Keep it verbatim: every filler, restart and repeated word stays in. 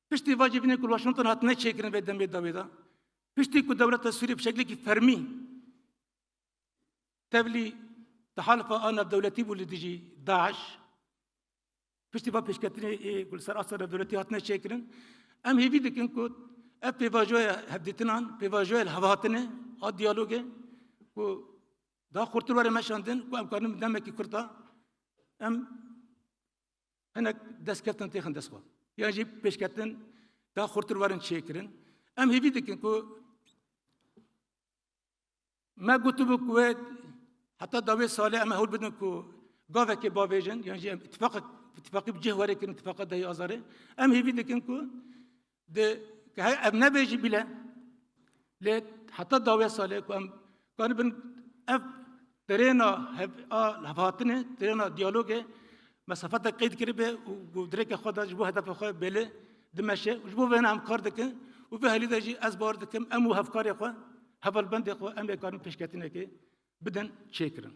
Piştî va civînên ku li Washington hatine çêkirin vê demê dawê de, piştî ku dewleta Sûriyê bi şeklekî fermî tevlî tehalifa a navdewletî bû li dijî DAIŞ, piştî va pêşketinê ê ku li ser asta navdewletî hatine çêkirin, em hêvî dikin ku ev pêvajoya hevdîtinan, pêvajoya lihevhatinê a diyalogê ku daha xurtir were meşandin, ku em karin demekî kurta em hinek destkeftin têxin dest xwe. Yan jî pêşketin daha xurtir werin çêkirin. Em hêvî dikin ku me gotibû ku wê heta dawê salê em ê hewl bidin ku gavekê bavêjin, yan jî em îtifaqek, îtifaqî bi cih were kirin, îtifaqa dehê Azarê. Em hêvî dikin ku di, ke he-, ev nebe jî bile, lê heta dawê salê ku em kanibin ev terêna hev-, a hevhatinê, terêna diyalogê, mesafetek qeyd kiribe û ku dirêke xwe de ji bo hedefa xwe belê dimeşe û ji bo vê em kar dikin û vê helî de jî ez bawer dikim em û hevkarê xwe, hevalbendê xwe em ê karin pêşketinekê bidin çêkirin.